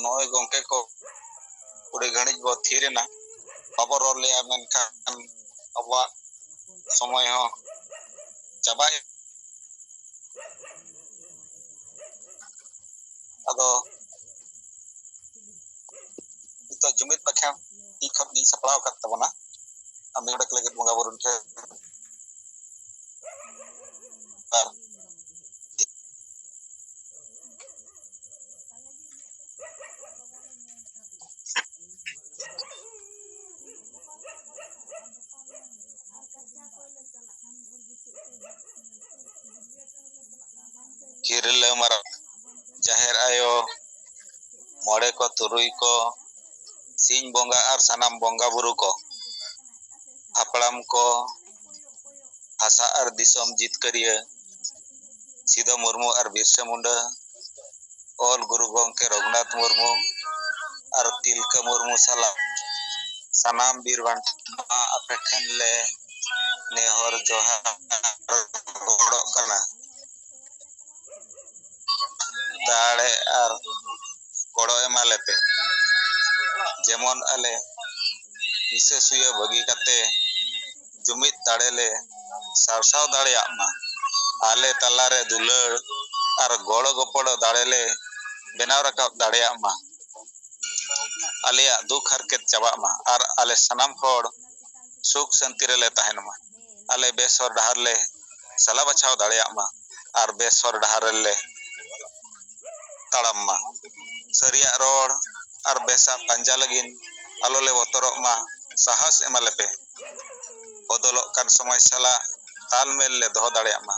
ᱱᱚᱜᱼᱚᱭ ᱜᱚᱢᱠᱮ ᱠᱚ ᱟᱹᱰᱤ ᱜᱷᱟᱹᱲᱤᱡ ᱵᱚ ᱛᱷᱤᱨ ᱮᱱᱟ, ᱵᱟᱵᱚ ᱨᱚᱲ ᱞᱮᱜᱼᱟ, ᱢᱮᱱᱠᱷᱟᱱ ᱟᱵᱚᱣᱟᱜ ᱥᱚᱢᱚᱭ ᱦᱚᱸ ᱪᱟᱵᱟᱭᱮᱱᱟ᱾ ᱟᱫᱚ ᱱᱤᱛᱚᱜ ᱡᱩᱢᱤᱫ ᱵᱟᱠᱷᱮᱬ ᱛᱤ ᱠᱷᱚᱱ ᱜᱤᱧ ᱥᱟᱯᱲᱟᱣ ᱟᱠᱟᱫ ᱛᱟᱵᱚᱱᱟ᱾ ᱟᱨ ᱢᱤᱫ ᱰᱚᱸᱰᱮᱠ ᱞᱟᱹᱜᱤᱫ ᱵᱚᱸᱜᱟ ᱵᱩᱨᱩ ᱴᱷᱮᱱ ᱟᱨ ᱠᱤᱨᱞᱟᱹ ᱢᱟᱨᱟᱝ, ᱡᱟᱦᱮᱨ ᱟᱭᱳ, ᱢᱚᱬᱮ ᱠᱚ ᱛᱩᱨᱩᱭ ᱠᱚ, ᱥᱤᱧ ᱵᱚᱸᱜᱟ ᱟᱨ ᱥᱟᱱᱟᱢ ᱵᱚᱸᱜᱟ ᱵᱩᱨᱩ ᱠᱚ, ᱦᱟᱯᱲᱟᱢ ᱠᱚ, ᱦᱟᱥᱟ ᱟᱨ ᱫᱤᱥᱚᱢ ᱡᱤᱛᱠᱟᱹᱨᱤᱭᱟᱹ ᱥᱤᱫᱚ ᱢᱩᱨᱢᱩ ᱟᱨ ᱵᱤᱨᱥᱟᱹ ᱢᱩᱱᱰᱟᱹ, ᱚᱞ ᱜᱩᱨᱩ ᱜᱚᱢᱠᱮ ᱨᱚᱜᱷᱩᱱᱟᱛᱷ ᱢᱩᱨᱢᱩ ᱟᱨ ᱛᱤᱞᱠᱟᱹ ᱢᱩᱨᱢᱩ ᱥᱟᱞᱟᱜ ᱥᱟᱱᱟᱢ ᱵᱤᱨ ᱵᱟᱱᱴᱟ ᱟᱯᱮ ᱴᱷᱮᱱ ᱞᱮ ᱱᱮᱦᱚᱨ ᱡᱚᱦᱟᱨ ᱜᱚᱲᱚᱜ ᱠᱟᱱᱟ᱾ ᱫᱟᱲᱮ ᱟᱨ ᱜᱚᱲᱚ ᱮᱢᱟ ᱞᱮᱯᱮ, ᱡᱮᱢᱚᱱ ᱟᱞᱮ ᱦᱤᱥᱟᱹ ᱥᱩᱭᱟᱹ ᱵᱟᱹᱜᱤ ᱠᱟᱛᱮ ᱡᱩᱢᱤᱫ ᱫᱟᱲᱮ ᱞᱮ ᱥᱟᱨᱥᱟᱣ ᱫᱟᱲᱮᱭᱟᱜ ᱢᱟ᱾ ᱟᱞᱮ ᱛᱟᱞᱟᱨᱮ ᱫᱩᱞᱟᱹᱲ ᱟᱨ ᱜᱚᱲᱚ ᱜᱚᱯᱚᱲᱚ ᱫᱟᱲᱮ ᱞᱮ ᱵᱮᱱᱟᱣ ᱨᱟᱠᱟᱵ ᱫᱟᱲᱮᱭᱟᱜ ᱢᱟ᱾ ᱟᱞᱮᱭᱟᱜ ᱫᱩᱠ ᱦᱟᱨᱠᱮᱛ ᱪᱟᱵᱟᱜ ᱢᱟ ᱟᱨ ᱟᱞᱮ ᱥᱟᱱᱟᱢ ᱦᱚᱲ ᱥᱩᱠ ᱥᱟᱹᱱᱛᱤ ᱨᱮᱞᱮ ᱛᱟᱦᱮᱱ ᱢᱟ᱾ ᱟᱞᱮ ᱵᱮᱥ ᱦᱚᱨ ᱰᱟᱦᱟᱨ ᱞᱮ ᱥᱟᱞᱟ ᱵᱟᱪᱷᱟᱣ ᱫᱟᱲᱮᱭᱟᱜ ᱢᱟ ᱟᱨ ᱵᱮᱥ ᱦᱚᱨ ᱰᱟᱦᱟᱨ ᱨᱮᱞᱮ ᱛᱟᱲᱟᱢ ᱢᱟ᱾ ᱥᱟᱹᱨᱤᱭᱟᱜ ᱨᱚᱲ ᱟᱨ ᱵᱮᱥᱟᱜ ᱯᱟᱸᱡᱟ ᱞᱟᱹᱜᱤᱫ ᱟᱞᱚ ᱞᱮ ᱵᱚᱛᱚᱨᱚᱜ ᱢᱟ᱾ ᱥᱟᱦᱟᱥ ᱮᱢᱟ ᱞᱮᱯᱮ᱾ ᱵᱚᱫᱚᱞᱚᱜ ᱠᱟᱱ ᱥᱚᱢᱚᱭ ᱥᱟᱞᱟᱜ ᱛᱟᱞᱢᱮᱞ ᱞᱮ ᱫᱚᱦᱚ ᱫᱟᱲᱮᱭᱟᱜ ᱢᱟ᱾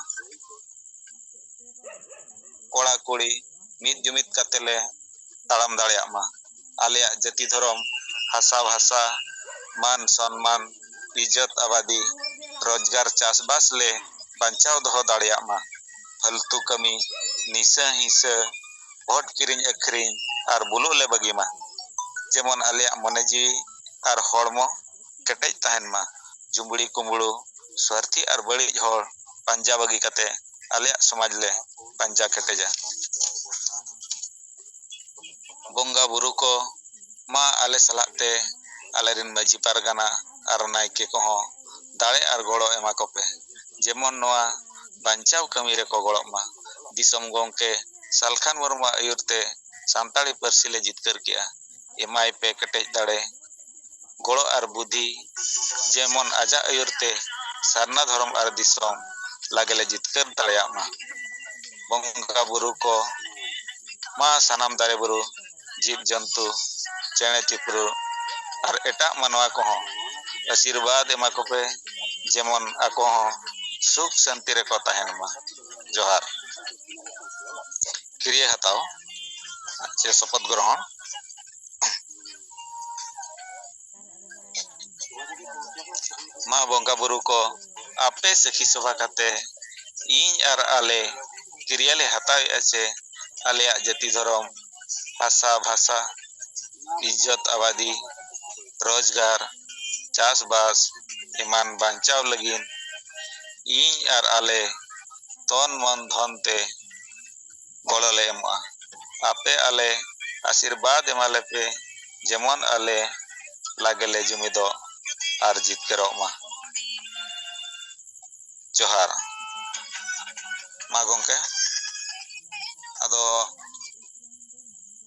ᱠᱚᱲᱟ ᱠᱩᱲᱤ ᱢᱤᱫ ᱡᱩᱢᱤᱫ ᱠᱟᱛᱮ ᱞᱮ ᱛᱟᱲᱟᱢ ᱫᱟᱲᱮᱭᱟᱜ ᱢᱟ᱾ ᱟᱞᱮᱭᱟᱜ ᱡᱟᱹᱛᱤ ᱫᱷᱚᱨᱚᱢ, ᱦᱟᱥᱟ ᱵᱷᱟᱥᱟ, ᱢᱟᱱ ᱥᱚᱱᱢᱟᱱ, ᱤᱡᱽᱡᱚᱛ ᱟᱵᱟᱫᱤ, ᱨᱳᱡᱽᱜᱟᱨ ᱪᱟᱥᱵᱟᱥ ᱞᱮ ᱵᱟᱧᱪᱟᱣ ᱫᱚᱦᱚ ᱫᱟᱲᱮᱭᱟᱜ ᱢᱟ᱾ ᱯᱷᱟᱹᱞᱛᱩ ᱠᱟᱹᱢᱤ, ᱱᱤᱥᱟᱹ ᱦᱤᱸᱥᱟᱹ, ᱵᱷᱳᱴ ᱠᱤᱨᱤᱧ ᱟᱹᱠᱷᱨᱤᱧ ᱟᱨ ᱵᱩᱞᱩᱜ ᱞᱮ ᱵᱟᱹᱜᱤ ᱢᱟ᱾ ᱡᱮᱢᱚᱱ ᱟᱞᱮᱭᱟᱜ ᱢᱚᱱᱮ ᱡᱤᱣᱤ ᱟᱨ ᱦᱚᱲᱢᱚ ᱠᱮᱴᱮᱡ ᱛᱟᱦᱮᱱ ᱢᱟ᱾ ᱡᱩᱢᱵᱽᱲᱤ ᱠᱩᱢᱵᱽᱲᱩ, ᱥᱣᱟᱨᱛᱷᱤ ᱟᱨ ᱵᱟᱹᱲᱤᱡ ᱦᱚᱲ ᱯᱟᱸᱡᱟ ᱵᱟᱹᱜᱤ ᱠᱟᱛᱮ ᱟᱞᱮᱭᱟᱜ ᱥᱚᱢᱟᱡᱽ ᱞᱮ ᱯᱟᱸᱡᱟ ᱠᱮᱴᱮᱡᱟ᱾ ᱵᱚᱸᱜᱟ ᱵᱩᱨᱩ ᱠᱚ, ᱢᱟ ᱟᱞᱮ ᱥᱟᱞᱟᱜ ᱛᱮ ᱟᱞᱮᱨᱮᱱ ᱢᱟᱹᱡᱷᱤ ᱯᱟᱨᱜᱟᱱᱟ ᱟᱨ ᱱᱟᱭᱠᱮ ᱠᱚᱦᱚᱸ ᱫᱟᱲᱮ ᱟᱨ ᱜᱚᱲᱚ ᱮᱢᱟ ᱠᱚᱯᱮ, ᱡᱮᱢᱚᱱ ᱱᱚᱣᱟ ᱵᱟᱧᱪᱟᱣ ᱠᱟᱹᱢᱤ ᱨᱮᱠᱚ ᱜᱚᱲᱚᱜ ᱢᱟ᱾ ᱫᱤᱥᱚᱢ ᱜᱚᱢᱠᱮ ᱥᱟᱞᱠᱷᱟᱱ ᱢᱩᱨᱢᱩᱣᱟᱜ ᱟᱹᱭᱩᱨ ᱛᱮ ᱥᱟᱱᱛᱟᱲᱤ ᱯᱟᱹᱨᱥᱤ ᱞᱮ ᱡᱤᱛᱠᱟᱹᱨ ᱠᱮᱜᱼᱟ᱾ ᱮᱢᱟᱭ ᱯᱮ ᱠᱮᱴᱮᱡ ᱫᱟᱲᱮ, ᱜᱚᱲᱚ ᱟᱨ ᱵᱩᱫᱷᱤ, ᱡᱮᱢᱚᱱ ᱟᱡᱟᱜ ᱟᱹᱭᱩᱨ ᱛᱮ ᱥᱟᱨᱱᱟ ᱫᱷᱚᱨᱚᱢ ᱟᱨ ᱫᱤᱥᱚᱢ ᱞᱟᱜᱮ ᱞᱮ ᱡᱤᱛᱠᱟᱹᱨ ᱫᱟᱲᱮᱭᱟᱜ ᱢᱟ᱾ ᱵᱚᱸᱜᱟ ᱵᱩᱨᱩ ᱠᱚ, ᱢᱟ ᱥᱟᱱᱟᱢ ᱫᱟᱨᱮ ᱵᱩᱨᱩ, ᱡᱤᱵᱽ ᱡᱚᱱᱛᱩ, ᱪᱮᱬᱮ ᱪᱤᱯᱨᱩ ᱟᱨ ᱮᱴᱟᱜ ᱢᱟᱱᱣᱟ ᱠᱚᱦᱚᱸ ᱟᱥᱤᱨᱵᱟᱫᱽ ᱮᱢᱟ ᱠᱚᱯᱮ, ᱡᱮᱢᱚᱱ ᱟᱠᱚ ᱦᱚᱸ ᱥᱩᱠ ᱥᱟᱱᱛᱤ ᱨᱮᱠᱚ ᱛᱟᱦᱮᱱ ᱢᱟ᱾ ᱡᱚᱦᱟᱨ᱾ ᱠᱤᱨᱭᱟᱹ ᱦᱟᱛᱟᱣ ᱪᱮ ᱥᱚᱯᱚᱛ ᱜᱨᱚᱦᱚᱱ᱾ ᱢᱟ ᱵᱚᱸᱜᱟ ᱵᱩᱨᱩ ᱠᱚ, ᱟᱯᱮ ᱥᱟᱹᱠᱷᱤ ᱥᱚᱵᱷᱟ ᱠᱟᱛᱮ ᱤᱧ ᱟᱨ ᱟᱞᱮ ᱠᱤᱨᱭᱟᱹ ᱞᱮ ᱦᱟᱛᱟᱣᱮᱫᱼᱟ ᱪᱮ ᱟᱞᱮᱭᱟᱜ ᱡᱟᱹᱛᱤ ᱫᱷᱚᱨᱚᱢ, ᱵᱷᱟᱥᱟ ᱵᱷᱟᱥᱟ, ᱤᱡᱽᱡᱚᱛ ᱟᱵᱟᱫᱤ, ᱨᱳᱡᱽᱜᱟᱨ, ᱪᱟᱥᱵᱟᱥ ᱮᱢᱟᱱ ᱵᱟᱧᱪᱟᱣ ᱞᱟᱹᱜᱤᱫ ᱤᱧ ᱟᱨ ᱟᱞᱮ ᱛᱚᱱ ᱢᱚᱱ ᱫᱷᱚᱱ ᱛᱮ ᱜᱚᱲᱚ ᱞᱮ ᱮᱢᱚᱜᱼᱟ᱾ ᱟᱯᱮ ᱟᱞᱮ ᱟᱥᱤᱨᱵᱟᱫᱽ ᱮᱢᱟ ᱞᱮᱯᱮ, ᱡᱮᱢᱚᱱ ᱟᱞᱮ ᱞᱟᱜᱮ ᱞᱮ ᱡᱩᱢᱤᱫᱚᱜ ᱟᱨ ᱡᱤᱛᱠᱟᱹᱨᱚᱜ ᱢᱟ᱾ ᱡᱚᱦᱟᱨ᱾ ᱢᱟ ᱜᱚᱢᱠᱮ, ᱟᱫᱚ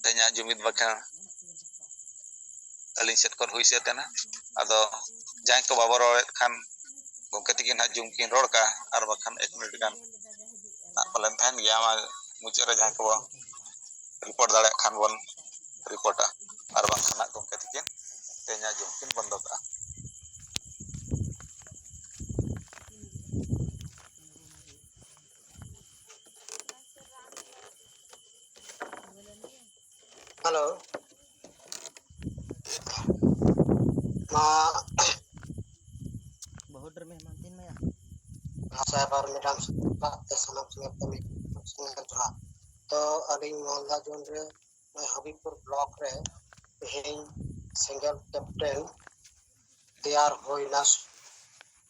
ᱛᱮᱦᱮᱧᱟᱜ ᱡᱩᱢᱤᱫ ᱵᱟᱠᱷᱮᱬ ᱟᱹᱞᱤᱧ ᱥᱮᱫ ᱠᱷᱚᱱ ᱦᱩᱭ ᱥᱟᱹᱛ ᱮᱱᱟ᱾ ᱟᱫᱚ ᱡᱟᱦᱟᱸᱭ ᱠᱚ ᱵᱟᱵᱚ ᱨᱚᱲᱮᱫ ᱠᱷᱟᱱ ᱜᱚᱢᱠᱮ ᱛᱤᱠᱤᱱ ᱦᱟᱸᱜ ᱡᱩᱢ ᱠᱤᱱ ᱨᱚᱲ ᱠᱟᱜᱼᱟ, ᱟᱨ ᱵᱟᱠᱷᱟᱱ ᱮᱠ ᱢᱤᱱᱤᱴ ᱜᱟᱱ ᱦᱟᱸᱜ ᱯᱟᱞᱮᱱ ᱛᱟᱦᱮᱱ ᱜᱮᱭᱟ᱾ ᱢᱟ ᱢᱩᱪᱟᱹᱫ ᱨᱮ ᱡᱟᱦᱟᱸᱭ ᱠᱚᱵᱚ ᱨᱤᱯᱳᱨᱴ ᱫᱟᱲᱮᱭᱟᱜ ᱠᱷᱟᱱ ᱵᱚᱱ ᱨᱤᱯᱳᱨᱴᱟ, ᱟᱨ ᱵᱟᱝᱠᱷᱟᱱ ᱦᱟᱸᱜ ᱜᱚᱢᱠᱮ ᱛᱤᱠᱤᱱ ᱛᱮᱦᱮᱧᱟᱜ ᱡᱩᱢ ᱠᱤᱱ ᱵᱚᱱᱫᱚ ᱠᱟᱜᱼᱟ᱾ ᱦᱮᱞᱳ, ᱢᱟ ᱵᱚᱦᱩᱛ ᱰᱷᱮᱨ ᱢᱮᱦᱢᱟᱱ ᱛᱤᱱ ᱢᱟᱭᱟ᱾ ᱥᱟᱦᱮᱵ ᱟᱨ ᱢᱮᱰᱟᱢ ᱥᱟᱞᱟᱜ ᱛᱮ ᱥᱟᱱᱟᱢ ᱥᱚᱸᱜᱮ ᱛᱮ ᱢᱤᱫ ᱥᱚᱸᱜᱮ ᱡᱚᱦᱟᱨ᱾ ᱛᱚ ᱟᱹᱞᱤᱧ ᱢᱟᱞᱫᱟ ᱡᱳᱱ ᱨᱮ ᱦᱟᱵᱤᱵᱯᱩᱨ ᱵᱞᱚᱠ ᱨᱮ ᱛᱮᱦᱮᱧ ᱥᱮᱸᱜᱮᱞ ᱠᱮᱯᱴᱮᱱ ᱛᱮᱭᱟᱨ ᱦᱩᱭᱱᱟ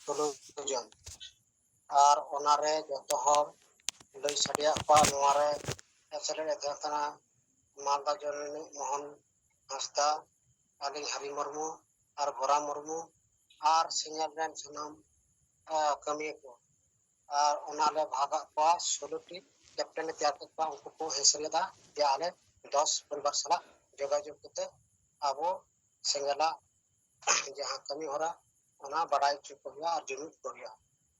ᱥᱳᱞᱳ ᱡᱚᱱ, ᱟᱨ ᱚᱱᱟᱨᱮ ᱡᱚᱛᱚ ᱦᱚᱲ ᱞᱟᱹᱭ ᱥᱟᱰᱮᱭᱟᱜ ᱠᱚᱣᱟ᱾ ᱱᱚᱣᱟᱨᱮ ᱥᱮᱞᱮᱫ ᱮ ᱛᱟᱦᱮᱸ ᱠᱟᱱᱟ ᱢᱟᱞᱫᱟ ᱡᱳᱱ ᱨᱤᱱᱤᱡ ᱢᱳᱦᱚᱱ ᱦᱟᱸᱥᱫᱟ, ᱟᱹᱞᱤᱧ ᱦᱟᱨᱤ ᱢᱩᱨᱢᱩ ᱟᱨ ᱜᱳᱨᱟ ᱢᱩᱨᱢᱩ ᱟᱨ ᱥᱮᱸᱜᱮᱞ ᱨᱮᱱ ᱥᱟᱱᱟᱢ ᱠᱟᱹᱢᱤᱭᱟᱹ ᱠᱚ, ᱟᱨ ᱚᱱᱟ ᱞᱮ ᱵᱷᱟᱜᱟᱜ ᱠᱚᱣᱟ᱾ ᱥᱳᱞᱳ ᱴᱤ ᱠᱮᱯᱴᱮᱱ ᱞᱮ ᱛᱮᱭᱟᱨ ᱠᱮᱫ ᱠᱚᱣᱟ᱾ ᱩᱱᱠᱩ ᱠᱚ ᱦᱤᱥ ᱞᱮᱫᱟ ᱡᱮ ᱟᱞᱮ ᱫᱚᱥ ᱯᱚᱨᱤᱵᱟᱨ ᱥᱟᱞᱟᱜ ᱡᱳᱜᱟᱡᱳᱜᱽ ᱠᱟᱛᱮ ᱟᱵᱚ ᱥᱮᱸᱜᱮᱞᱟᱜ ᱡᱟᱦᱟᱸ ᱠᱟᱹᱢᱤ ᱦᱚᱨᱟ, ᱚᱱᱟ ᱵᱟᱰᱟᱭ ᱦᱚᱪᱚ ᱠᱚ ᱦᱩᱭᱩᱜᱼᱟ ᱟᱨ ᱡᱩᱢᱤᱫ ᱠᱚ ᱦᱩᱭᱩᱜᱼᱟ᱾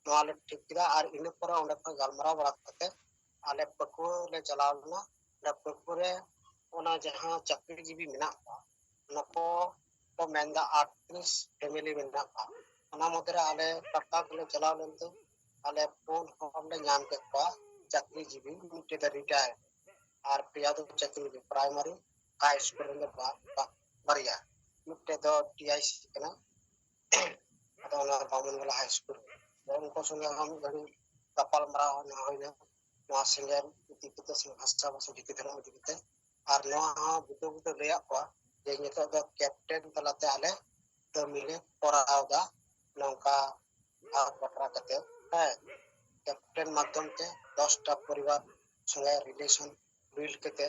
ᱱᱚᱣᱟ ᱞᱮ ᱴᱷᱤᱠ ᱠᱮᱫᱟ᱾ ᱟᱨ ᱤᱱᱟᱹ ᱯᱚᱨᱮ ᱚᱸᱰᱮ ᱠᱷᱚᱱ ᱜᱟᱞᱢᱟᱨᱟᱣ ᱵᱟᱲᱟ ᱠᱟᱛᱮ ᱟᱞᱮ ᱯᱟᱹᱠᱩᱲ ᱞᱮ ᱪᱟᱞᱟᱣ ᱞᱮᱱᱟ᱾ ᱚᱸᱰᱮ ᱯᱟᱹᱠᱩᱲ ᱨᱮ ᱚᱱᱟ ᱡᱟᱦᱟᱸ ᱪᱟᱹᱠᱨᱤᱡᱤᱵᱤ ᱢᱮᱱᱟᱜ ᱠᱚᱣᱟ, ᱚᱱᱟ ᱠᱚ ᱠᱚ ᱢᱮᱱᱫᱟ ᱟᱴᱛᱨᱤᱥ ᱯᱷᱮᱢᱮᱞᱤ ᱢᱮᱱᱟᱜ ᱠᱚᱣᱟ᱾ ᱚᱱᱟ ᱢᱚᱫᱽᱫᱷᱮ ᱨᱮ ᱟᱞᱮ ᱴᱟᱴᱟ ᱠᱚᱞᱮ ᱪᱟᱞᱟᱣ ᱞᱮᱱᱛᱮ ᱟᱞᱮ ᱯᱩᱱ ᱦᱚᱲ ᱞᱮ ᱧᱟᱢ ᱠᱮᱫ ᱠᱚᱣᱟ ᱪᱟᱹᱠᱨᱤᱡᱤᱵᱤ, ᱢᱤᱫᱴᱮᱡ ᱫᱚ ᱨᱤᱴᱟᱭᱟᱨ ᱟᱨ ᱯᱮᱭᱟ ᱫᱚ ᱪᱟᱹᱠᱨᱤ ᱜᱮ, ᱯᱨᱟᱭᱢᱟᱨᱤ, ᱦᱟᱭ ᱥᱠᱩᱞ ᱨᱮᱱ ᱫᱚ ᱵᱟ-, ᱵᱟ-, ᱵᱟᱨᱭᱟ, ᱢᱤᱫᱴᱮᱡ ᱫᱚ ᱴᱤ ᱟᱭ ᱥᱤ ᱠᱟᱱᱟ, ᱟᱫᱚ ᱚᱱᱟ ᱵᱟᱢᱚᱱ ᱜᱚᱞᱟ ᱦᱟᱭ ᱥᱠᱩᱞ ᱨᱮ᱾ ᱟᱫᱚ ᱩᱱᱠᱩ ᱥᱚᱸᱜᱮ ᱦᱚᱸ ᱢᱤᱫ ᱜᱷᱟᱹᱲᱤᱡ ᱜᱟᱯᱟᱞ ᱢᱟᱨᱟᱣ ᱦᱩᱭᱱᱟ, ᱦᱩᱭᱱᱟ ᱱᱚᱣᱟ ᱥᱮᱸᱜᱮᱞ ᱤᱫᱤ ᱠᱟᱛᱮ ᱥᱮ ᱵᱷᱟᱥᱟ ᱵᱷᱟᱥᱟ ᱡᱟᱹᱛᱤ ᱫᱷᱚᱨᱚᱢ ᱤᱫᱤ ᱠᱟᱛᱮ᱾ ᱟᱨ ᱱᱚᱣᱟ ᱦᱚᱸ ᱵᱩᱴᱟᱹ ᱵᱩᱴᱟᱹ ᱞᱟᱹᱭᱟᱫ ᱠᱚᱣᱟ ᱡᱮ ᱱᱤᱛᱚᱜ ᱫᱚ ᱠᱮᱯᱴᱮᱱ ᱛᱟᱞᱟᱛᱮ ᱟᱞᱮ ᱠᱟᱹᱢᱤ ᱞᱮ ᱠᱚᱨᱟᱣ ᱮᱫᱟ, ᱱᱚᱝᱠᱟ ᱵᱷᱟᱜᱽ ᱵᱟᱴᱨᱟ ᱠᱟᱛᱮ, ᱦᱮᱸ, ᱠᱮᱯᱴᱮᱱ ᱢᱟᱫᱽᱫᱷᱚᱢ ᱛᱮ ᱫᱚᱥᱴᱟ ᱯᱚᱨᱤᱵᱟᱨ ᱥᱚᱸᱜᱮ ᱨᱤᱞᱮᱥᱚᱱ ᱵᱤᱞᱰ ᱠᱟᱛᱮ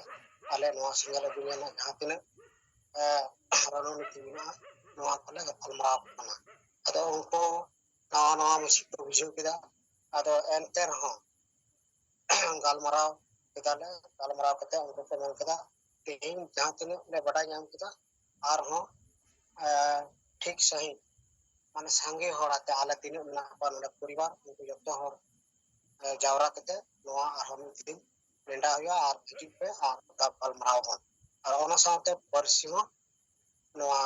ᱟᱞᱮ ᱱᱚᱣᱟ ᱥᱮᱸᱜᱮᱞ ᱚᱵᱷᱤᱡᱟᱱ ᱨᱮᱱᱟᱜ ᱡᱟᱦᱟᱸ ᱛᱤᱱᱟᱹᱜ, ᱮ, ᱨᱚᱬᱱᱤᱛᱤ ᱢᱮᱱᱟᱜᱼᱟ, ᱱᱚᱣᱟ ᱠᱚᱞᱮ ᱜᱟᱯᱟᱞᱢᱟᱨᱟᱣ ᱠᱟᱱᱟ᱾ ᱟᱫᱚ ᱩᱱᱠᱩ ᱱᱟᱣᱟ ᱱᱟᱣᱟ ᱢᱩᱥᱠᱤᱞ ᱠᱚ ᱵᱩᱡᱷᱟᱹᱣ ᱠᱮᱫᱟ᱾ ᱟᱫᱚ ᱮᱱᱛᱮ ᱨᱮᱦᱚᱸ ᱜᱟᱞᱢᱟᱨᱟᱣ ᱠᱮᱫᱟᱞᱮ, ᱜᱟᱞᱢᱟᱨᱟᱣ ᱠᱟᱛᱮ ᱩᱱᱠᱩ ᱠᱚ ᱢᱮᱱ ᱠᱮᱫᱟ, ᱛᱮᱦᱮᱧ ᱡᱟᱦᱟᱸ ᱛᱤᱱᱟᱹᱜ ᱞᱮ ᱵᱟᱰᱟᱭ ᱧᱟᱢ ᱠᱮᱫᱟ, ᱟᱨᱦᱚᱸ, ᱮ, ᱴᱷᱤᱠ ᱥᱟᱺᱦᱤᱡ, ᱢᱟᱱᱮ ᱥᱟᱸᱜᱮ ᱦᱚᱲ ᱟᱛᱮ ᱟᱞᱮ ᱛᱤᱱᱟᱹᱜ ᱢᱮᱱᱟᱜ ᱠᱚᱣᱟ ᱱᱚᱰᱮ ᱯᱚᱨᱤᱵᱟᱨ, ᱩᱱᱠᱩ ᱡᱚᱛᱚ ᱦᱚᱲ, ᱮ, ᱡᱟᱣᱨᱟ ᱠᱟᱛᱮ ᱱᱚᱣᱟ ᱟᱨᱦᱚᱸ ᱢᱤᱫ ᱫᱤᱱ ᱱᱮᱰᱟ ᱦᱩᱭᱩᱜᱼᱟ ᱟᱨ ᱦᱤᱡᱩᱜ ᱯᱮ ᱟᱨ ᱜᱟᱯᱟᱞ ᱢᱟᱨᱟᱣ ᱵᱚᱱ᱾ ᱟᱨ ᱚᱱᱟ ᱥᱟᱶᱛᱮ ᱯᱟᱹᱨᱥᱤ ᱦᱚᱸ ᱱᱚᱣᱟ,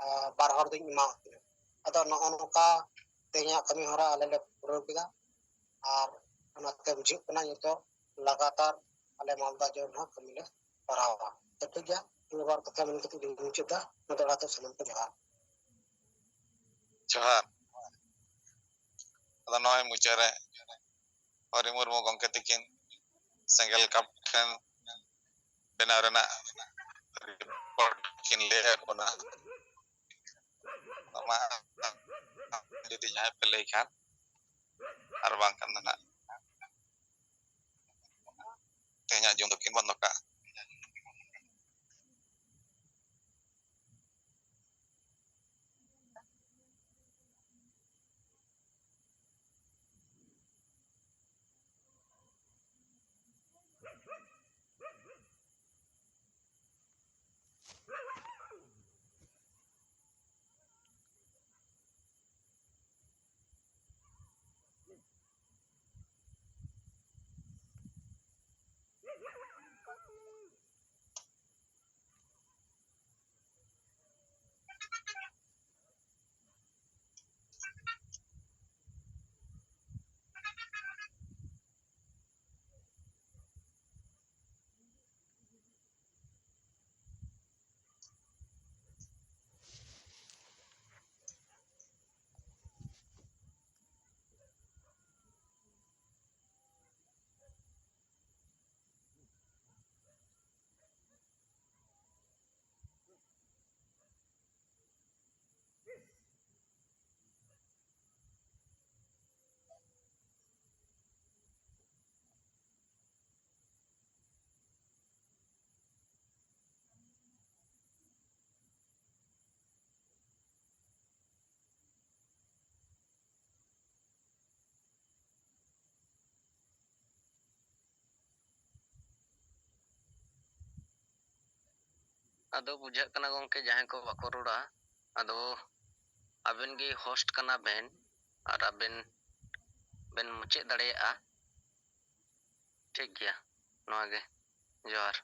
ᱮ, ᱵᱟᱨ ᱦᱚᱲ ᱫᱚᱧ ᱮᱢᱟ ᱠᱤᱱᱟ᱾ ᱟᱫᱚ ᱱᱚᱜᱼᱚ ᱱᱚᱝᱠᱟ ᱛᱮᱦᱮᱧᱟᱜ ᱠᱟᱹᱢᱤ ᱦᱚᱨᱟ ᱟᱞᱮ ᱞᱮ ᱯᱩᱨᱟᱹᱣ ᱠᱮᱫᱟ᱾ ᱟᱨ ᱚᱱᱟᱛᱮ ᱵᱩᱡᱷᱟᱹᱜ ᱠᱟᱱᱟ ᱱᱤᱛᱚᱜ ᱞᱟᱜᱟᱛᱟᱨ ᱟᱞᱮ ᱢᱟᱞᱫᱟ ᱡᱳᱱ ᱨᱮᱦᱚᱸ ᱠᱟᱹᱢᱤ ᱞᱮ ᱠᱚᱨᱟᱣᱟ᱾ ᱛᱚ ᱴᱷᱤᱠ ᱜᱮᱭᱟ, ᱱᱤᱭᱟᱹ ᱵᱟᱨ ᱠᱟᱛᱷᱟ ᱢᱮᱱ ᱠᱟᱛᱮ ᱜᱤᱧ ᱢᱩᱪᱟᱹᱫ ᱫᱟ᱾ ᱢᱟ ᱫᱚᱦᱲᱟ ᱛᱮ ᱥᱟᱱᱟᱢ ᱠᱚ ᱡᱚᱦᱟᱨ᱾ ᱡᱚᱦᱟᱨ᱾ ᱟᱫᱚ ᱱᱚᱜᱼᱚᱭ ᱢᱩᱪᱟᱹᱫ ᱨᱮ ᱦᱚᱨᱤ ᱢᱩᱨᱢᱩ ᱜᱚᱢᱠᱮ ᱛᱤᱠᱤᱱ ᱥᱮᱸᱜᱮᱞ ᱠᱟᱯᱴᱮᱱ ᱵᱮᱱᱟᱣ ᱨᱮᱱᱟᱜ ᱨᱤᱯᱳᱨᱴ ᱠᱤᱱ ᱞᱟᱹᱭ ᱟᱫ ᱵᱚᱱᱟ᱾ ᱚᱱᱟ ᱡᱩᱫᱤ ᱡᱟᱦᱟᱸᱭ ᱯᱮ ᱞᱟᱹᱭ ᱠᱷᱟᱱ, ᱟᱨ ᱵᱟᱝᱠᱷᱟᱱ ᱫᱚ ᱱᱟᱜ ᱛᱮᱦᱮᱧᱟᱜ ᱡᱚᱢ ᱫᱚᱠᱤᱱ ᱵᱚᱱᱫᱚ ᱠᱟᱜᱼᱟ᱾ ᱟᱫᱚ ᱵᱩᱡᱷᱟᱹᱜ ᱠᱟᱱᱟ ᱜᱚᱢᱠᱮ, ᱡᱟᱦᱟᱸᱭ ᱠᱚ ᱵᱟᱠᱚ ᱨᱚᱲᱟ, ᱟᱫᱚ ᱟᱵᱮᱱ ᱜᱮ ᱦᱳᱥᱴ ᱠᱟᱱᱟ ᱵᱮᱱ ᱟᱨ ᱟᱵᱮᱱ ᱵᱮᱱ ᱢᱩᱪᱟᱹᱫ ᱫᱟᱲᱮᱭᱟᱜᱼᱟ᱾ ᱴᱷᱤᱠ ᱜᱮᱭᱟ, ᱱᱚᱣᱟ ᱜᱮ᱾ ᱡᱚᱦᱟᱨ᱾